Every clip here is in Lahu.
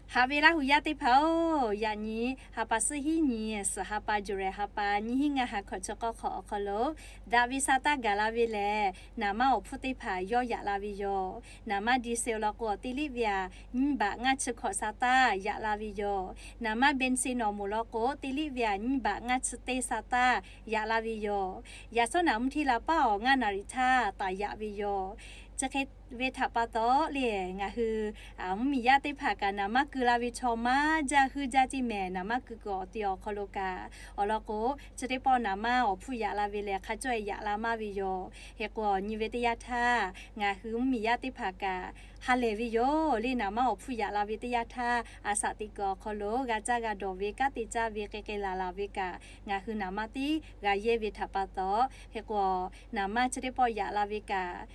Haꞈ ve Laˇ huˍ yaˇ teˇ hpaˍ-oˬ, yaꞈ nyi ha pa suhˉ hiˉ nyi, suhˍ ha pa July ha pa, nyiˇ hinˉ ngaˇ ha hkawꞈ chi k'awˇ hk'awꞈ awˬ hk'aw lo, daꞈ ve sa taˇ gaˬ la ve lehˬ, naˍ manˇ awˬ hpfuhˇ teˇ hpaˍ yawˇ yaꞈ la ve yoˬ. Naˍ manˇ diesel law k'o, teˇ liˆ ve aꞈ nyiˇ baꞈ ngaˇ chi hkawꞈ sa taˇ yaꞈ la ve yoˬ. Naˍ manˇ benzen awˬ moˍ law k'o, teˇ liˆ ve aꞈ nyiˇ baꞈ ngaˇ chi teˇ sa taˇ yaꞈ la ve yoˬ. Yaꞈ shawˉ naꞈ mvuhˇ hteˇ la paˉ awˬ ngaˇ naˍ riˍ htaˇ taˍ yaꞈ ve yoˬ. Chi hk'e ve htaꞈ pa taw le, ngaˬ hui mvuhˇmiˬ yaˇ teˇ hpaˍ kaꞈ naˍ manˇ keu la ve chaw maˇ jaˇ huiˉ jaˇ ceˇ mehˍ. Naˍ manˇ keu kuiˬ awˬ te awˬ hk'aw lo kaꞈ awˬ lawn k'o, chi teˇ pawˆ naˍ manˇ awˬ hpfuhˇ yaꞈ la ve lehˬ, hk'a cawˇ e yaꞈ la maˇ ve yoˬ. Hk'e k'o, nyi ve teˇ yanˇ htaˇ ngaˬ hui mvuhˇmiˬ yaˇ teˇ hpaˍ kaꞈ ha lehˬ ve yoˬ le. Naˍ manˇ awˬ hpfuhˇ yaꞈ la ve teˇ yanˇ htaˇ, a shaꞈ teꞈ kuiˬ awˬ hk'aw lo g'a caˇ g'a dawˬ ve, kanˉ te caˇ ve, k'ai k'ai laˬ laˬ ve kaꞈ, ngaˬ hui naˍ manˇ tiˉ g'a yehˇ ve htaꞈ pa taw, hk'e k'o, naˍ manˇ chi teˇ pawˆ yaꞈ la ve kaꞈ,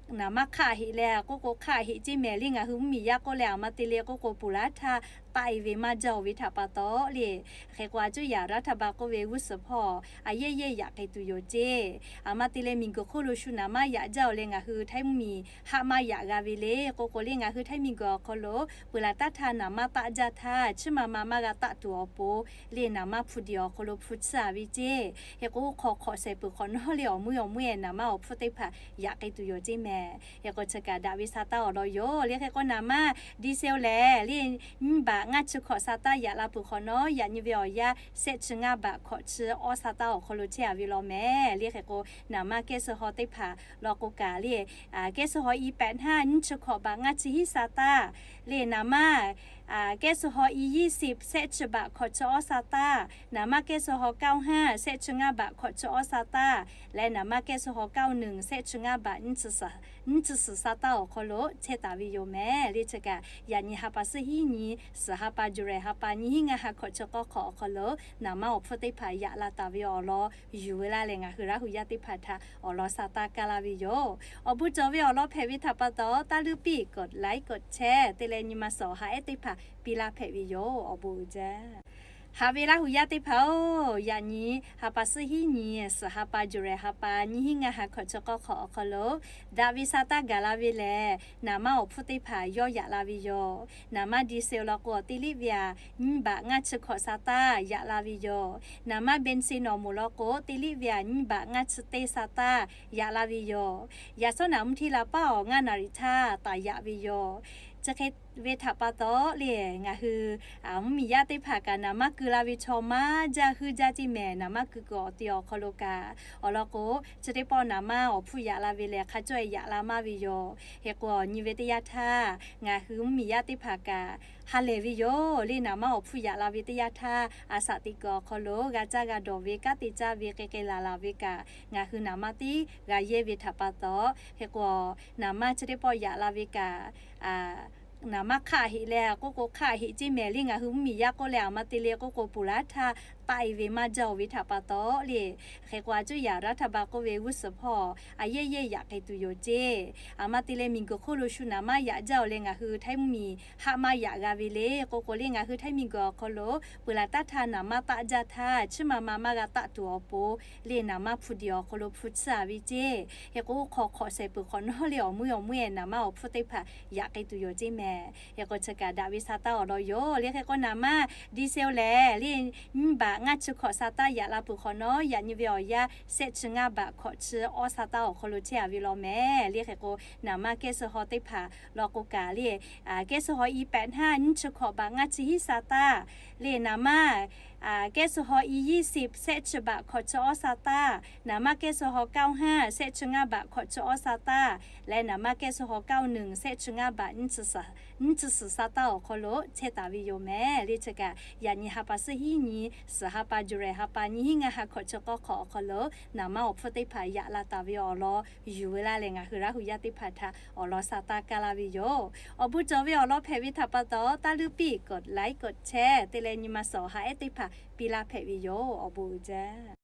naˍ manˇ hk'aˆ heꞈ leh k'oˆ k'o, hk'aˆ heꞈ ceˇ mehˍ le. Ngaˬ hui mvuhˇmiˬ yaˇ k'oˆ leh, aˬ ma te le k'oˆ k'o, ponˬ laˇ htaˇ taˆ e ve maˇ jaˇ-oˬ ve htaꞈ pa taw le. Hk'e k'o, a cuˇ yaꞈ raˇ htaˇ ba k'oˆ ve g'uˇ suhˍ hpawˇ a yehˇ yehˇ yaꞈ k'ai tuˬ yoˬ ceˇ. Aˬ ma te leh miˬguiˬ hk'oˆ lo shu naˍ manˇ yaꞈ jaˇ-oˬ leh, ngaˬ hui Htaiˇ mvuhˇmiˬ haˆ maˇ yaꞈ g'a ve le k'oˆ k'o le, ngaˬ hui Htaiˇ miˬguiˬ awˬ hk'aw lo peuˬ laˬ taˇ htaˇ naˍ manˇ taˆ jaˇ htaˇ, chiˇ ma ma maˇ g'a taˆ tuˬ awˬ pon le, naˍ manˇ hpu diˬ awˬ hk'aw lo hpu tsuhˇ a ve ceˇ. Hk'e k'o, oˇ hk'aw hk'awꞈ shehˍ peuˬ hk'awꞈ nawˉ le, awˬ meuˇ awˬ meuˇ e naˍ manˇ awˬ hpfuhˇ teˇ hpaˍ yaꞈ k'ai tuˬ yoˬ ceˇ mehˍ. Hk'e k'o, chi kaꞈ daꞈ ve sa taˇ awˬ lawn yoˬ le. Hk'e k'o, naˍ manˇ diesel lehˬ le, nyiˇ baꞈ ngaˇ chi hkawꞈ sa taˇ yaꞈ la peuˬ hk'awꞈ nawˉ, yaꞈ nyi ve awˬ yanˇ shehˆ chi ngaˇ baꞈ hkawꞈ chi awˇ sa taˇ awˬ hk'aw lo chehˇ a ve law mehˍ le. Hk'e k'o, naˍ manˇ kehˉ suh haw teˇ hpaˍ law k'o kaꞈ le, kehˉ suh haw i pehꞈ hnaˇ nyiˇ chi hkawꞈ baꞈ ngaˇ chi hiˉ sa taˇ le, naˍ manˇ kehˉ suh haw i yiˇ siˍ shehˆ chi baꞈ hkawꞈ chi awˇ sa taˇ, naˍ manˇ kehˉ suh haw kaˇ oˇ hnaˇ shehˆ chi ngaˇ baꞈ hkawꞈ chi awˇ sa taˇ leh, naˍ manˇ kehˉ suh haw kaˇ oˇ nyiˇ shehˆ chi ngaˇ baꞈ nyiˇ chi suhˍ sa taˇ awˬ hk'aw lo chehˇ taˍ ve yoˬ mehˍ le. Chi kaꞈ yaꞈ nyi ha pa suhˉ hiˉ nyi, suhˍ ha pa July ha pa, nyiˇ hinˉ ngaˇ ha hkawꞈ chi k'awˇ hk'awꞈ awˬ hk'aw lo, naˍ manˇ awˬ hpfuhˇ teˇ hpaˍ yaꞈ la taˍ ve awˬ lawn yuˬ ve laˇ leh, ngaˬ hui Laˇ huˍ yaˇ teˇ hpaˍ htaꞈ awˬ lawn sa taˇ kaˇ laˇ ve yoˬ. Awˬ bon cawˬ ve awˬ lawn hpehꞈ ve htaꞈ pa taw, taˇ luˇ piˇ กดไลค์ กดแชร์ te leh nyi ma suhˍ awˬ ha ehˉ teˇ hpaˍ piˇ laˇ hpehꞈ ve yoˬ. Awˬ bon uiˍ jaˇ. Haꞈ ve Laˇ huˍ yaˇ teˇ hpaˍ-oˬ, yaꞈ nyi ha pa suhˉ hiˉ nyi, suhˍ ha pa July ha pa, nyiˇ hinˉ ngaˇ ha hkawꞈ chi k'awˇ hk'awꞈ awˬ hk'aw lo, daꞈ ve sa taˇ gaˬ la ve lehˬ, naˍ manˇ awˬ hpfuhˇ teˇ hpaˍ yawˇ yaꞈ la ve yoˬ. Naˍ manˇ diesel law k'o, teˇ liˆ ve aꞈ nyiˇ baꞈ ngaˇ chi hkawꞈ sa taˇ yaꞈ la ve yoˬ. Naˍ manˇ benzen awˬ moˍ law k'o, teˇ liˆ ve aꞈ nyiˇ baꞈ ngaˇ chi teˇ sa taˇ yaꞈ la ve yoˬ. Yaꞈ shawˉ naꞈ mvuhˇ hteˇ la paˉ awˬ ngaˇ naˍ riˍ htaˇ taˍ yaꞈ ve yoˬ. Chi hk'e ve htaꞈ pa taw le, ngaˬ hui mvuhˇmiˬ yaˇ teˇ hpaˍ kaꞈ naˍ manˇ keu la ve chaw maˇ jaˇ huiˉ jaˇ ceˇ mehˍ. Naˍ manˇ keu kuiˬ awˬ te awˬ hk'aw lo kaꞈ awˬ lawn k'o, chi teˇ pawˆ naˍ manˇ awˬ hpfuhˇ yaꞈ la ve lehˬ, hk'a cawˇ e yaꞈ la maˇ ve yoˬ. Hk'e k'o, nyi ve teˇ yanˇ htaˇ ngaˬ hui mvuhˇmiˬ yaˇ teˇ hpaˍ kaꞈ ha lehˬ ve yoˬ le. Naˍ manˇ awˬ hpfuhˇ yaꞈ la ve teˇ yanˇ htaˇ, a shaꞈ teꞈ kuiˬ awˬ hk'aw lo g'a caˇ g'a dawˬ ve, kanˉ te caˇ ve, k'ai k'ai laˬ laˬ ve kaꞈ, ngaˬ hui naˍ manˇ tiˉ g'a yehˇ ve htaꞈ pa taw, hk'e k'o, naˍ manˇ chi teˇ pawˆ yaꞈ la ve kaꞈ, naˍ manˇ hk'aˆ heꞈ leh k'oˆ k'o, hk'aˆ heꞈ ceˇ mehˍ le. Ngaˬ hui mvuhˇmiˬ yaˇ k'oˆ leh, aˬ ma te le k'oˆ k'o, ponˬ laˇ htaˇ taˆ e ve maˇ jaˇ-oˬ ve htaꞈ pa taw le. Hk'e k'o, a cuˇ yaꞈ raˇ htaˇ ba k'oˆ ve g'uˇ suhˍ hpawˇ a yehˇ yehˇ yaꞈ k'ai tuˬ yoˬ ceˇ. Aˬ ma te leh miˬguiˬ hk'oˆ lo shu naˍ manˇ yaꞈ jaˇ-oˬ leh, ngaˬ hui Htaiˇ mvuhˇmiˬ haˆ maˇ yaꞈ g'a ve le k'oˆ k'o le, ngaˬ hui Htaiˇ miˬguiˬ awˬ hk'aw lo peuˬ laˬ taˇ htaˇ naˍ manˇ taˆ jaˇ htaˇ, chiˇ ma ma maˇ g'a taˆ tuˬ awˬ pon le, naˍ manˇ hpu diˬ awˬ hk'aw lo hpu tsuhˇ a ve ceˇ. Hk'e k'o, oˇ hk'aw hk'awꞈ shehˍ peuˬ hk'awꞈ nawˉ le, awˬ meuˇ awˬ meuˇ e naˍ manˇ awˬ hpfuhˇ teˇ hpaˍ yaꞈ k'ai tuˬ yoˬ ceˇ mehˍ. Hk'e k'o, chi kaꞈ daꞈ ve sa taˇ awˬ lawn yoˬ le. Hk'e k'o, naˍ manˇ diesel lehˬ le, nyiˇ baꞈ ngaˇ chi hkawꞈ sa taˇ yaꞈ la peuˬ hk'awꞈ nawˉ, yaꞈ nyi ve awˬ yanˇ shehˆ chi ngaˇ baꞈ hkawꞈ chi awˇ sa taˇ awˬ hk'aw lo chehˇ a ve law mehˍ le. Hk'e k'o, naˍ manˇ kehˉ suh haw teˇ hpaˍ law k'o kaꞈ le, kehˉ suh haw i pehꞈ hnaˇ nyiˇ chi hkawꞈ baꞈ ngaˇ chi hiˉ sa taˇ le, naˍ manˇ kehˉ suh haw i yiˇ siˍ shehˆ chi baꞈ hkawꞈ chi awˇ sa taˇ, naˍ manˇ kehˉ suh haw kaˇ oˇ hnaˇ shehˆ chi ngaˇ baꞈ hkawꞈ chi awˇ sa taˇ leh, naˍ manˇ kehˉ suh haw kaˇ oˇ nyiˇ shehˆ chi ngaˇ baꞈ nyiˇ chi suhˍ sa taˇ awˬ hk'aw lo chehˇ taˍ ve yoˬ mehˍ le. Chi kaꞈ yaꞈ nyi ha pa suhˉ hiˉ nyi, suhˍ ha pa July ha pa, nyiˇ hinˉ ngaˇ ha hkawꞈ chi k'awˇ hk'awꞈ awˬ hk'aw lo, naˍ manˇ awˬ hpfuhˇ teˇ hpaˍ yaꞈ la taˍ ve awˬ lawn yuˬ ve laˇ leh, ngaˬ hui Laˇ huˍ yaˇ teˇ hpaˍ htaꞈ awˬ lawn sa taˇ kaˇ laˇ ve yoˬ. Awˬ bon cawˬ ve awˬ lawn hpehꞈ ve htaꞈ pa taw, taˇ luˇ piˇ กดไลค์ กดแชร์ te leh nyi ma suhˍ awˬ ha ehˉ teˇ hpaˍ piˇ laˇ hpehꞈ ve yoˬ. Awˬ bon uiˍ jaˇ.